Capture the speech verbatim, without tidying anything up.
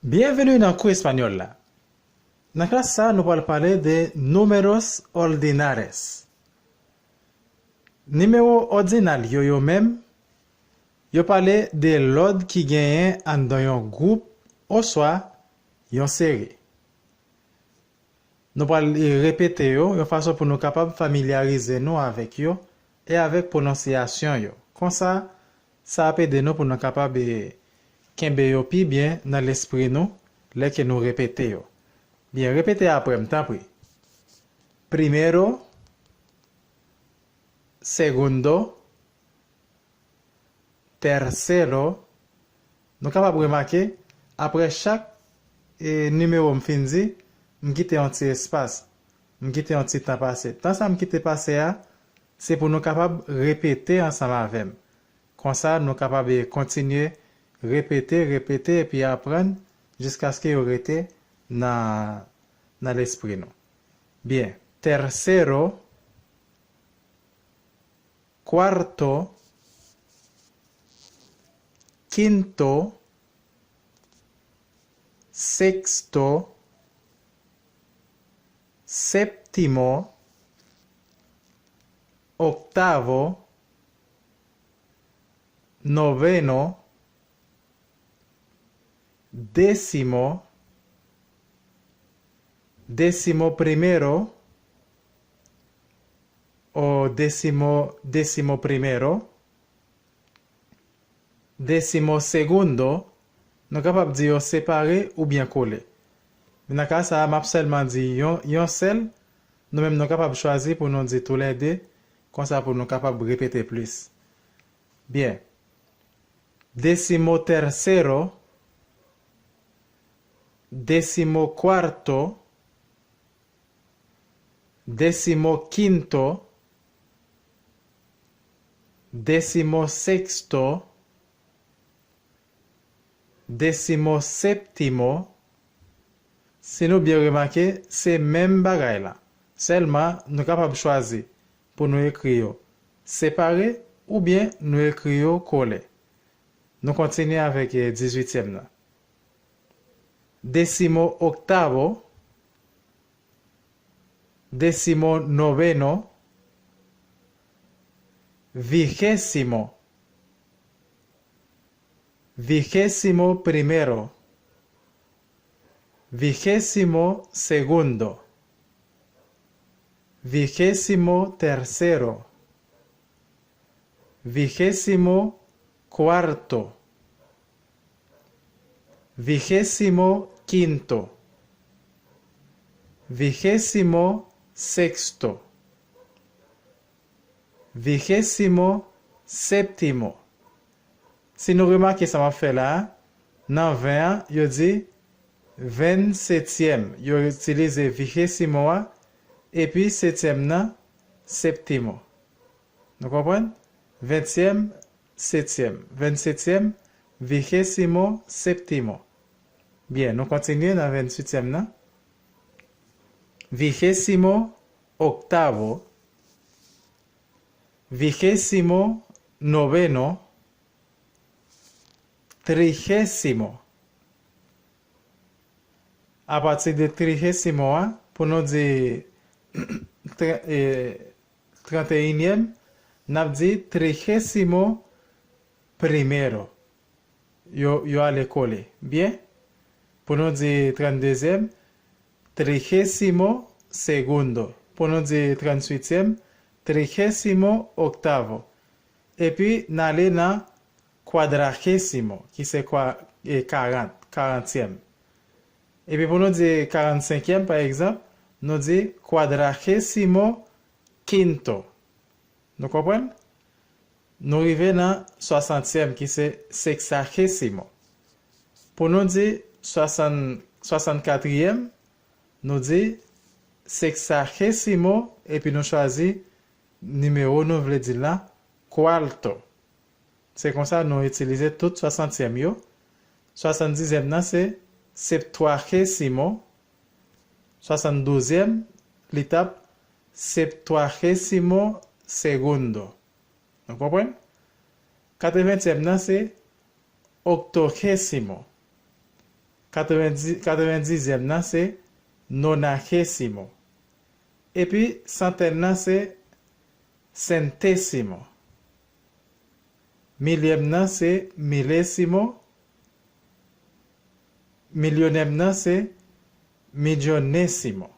Byenveni nan kou espanyòl la. Nan klas sa, nou pral pale de números ordinales. Nimewo òdinal yo yo menm, yo pale de lòd ki genyen anndan yon gwoup oswa yon seri. Nou pral, e, repete yo yon fason pou nou kapab familyarize nou avèk yo e avèk pwononsyasyon yo. Konsa, sa ap ede nou pou nou kapab, e, kenbe yo pi byen nan lespri nou lè ke nou repete yo. Byen, repete apre m, tanpri. Primero, segundo, tercero. Nou kapab remake, apre chak, e, nimewo m fin di, m kite yon ti espas, m kite yon ti tan pase. Tan sa m kite pase a, se pou nou kapab repete ansanm avè m. Konsa, nou kapab, e, kontinye repete, repete, epi aprann jiskaske yo rete nan, nan lespri nou. Byen, tercero, cuarto, quinto, sexto, séptimo, octavo, noveno, décimo, décimo primero o décimo, décimo primero, décimo segundo, nou kapab di yo separe oubyen kole. Men nan ka sa a, m ap sèlman di yon, yon sèl, nou menm nou kapab chwazi pou nou di toulède, konsa pou nou kapab repete plis. Byen. Décimo tercero, décimo cuarto, décimo quinto, décimo sexto, décimo séptimo. Si nou byen remake, se menm bagay la. Sèlman, nou kapab chwazi pou nou ekri yo separe oubyen nou ekri yo kole. Nou kontinye avèk, eh, dizuityèm nan. Décimo octavo, décimo noveno, vigésimo, vigésimo primero, vigésimo segundo, vigésimo tercero, vigésimo cuarto, vigésimo quinto, vigésimo sexto, vigésimo séptimo. Si nou remake sa m ap fè la a, nan ven an, yo di vennsetyèm. Yo itilize vigésimo a, epi setyèm nan, séptimo. Nou konprann? Ventyèm, setyèm. Vennsetyèm, vigésimo séptimo. Byen, nou kontinye nan vennsuityèm nan. Vigésimo octavo, vigésimo noveno, trigésimo. Apati de trigésimo a, pou nou di tre-, e, tranteyinyèm, n ap di trigésimo primero. Yo, yo ale kole. Byen. Pou nou di tranndezyèm, trigésimo segundo. Pou nou di trannsuityèm, trigésimo octavo. Epi n ale nan cuadragésimo, ki se kwa, e, karant, karantyèm. Epi pou nou di karannsenkyèm, pa egzanp, nou di cuadragésimo quinto. Nou konprann? Nou rive nan swasantyèm, ki se sexagésimo. Pou nou di swasann-, swasannkatriyèm, nou di sexagésimo, epi nou chwazi nimewo nou vle di l la, cuarto. Se konsa nou itilize tout swasantyèm yo. Swasanndizyèm nan se septuagésimo. Swasanndouzyèm, li t ap septuagésimo segundo. Nou konprann? Katreventyèm nan se octogésimo. Katrevendizyèm nan se nonakésimo. Epi santèn nan se sentésimo. Milyèm nan se milésimo. Milyonèm nan se millonésimo.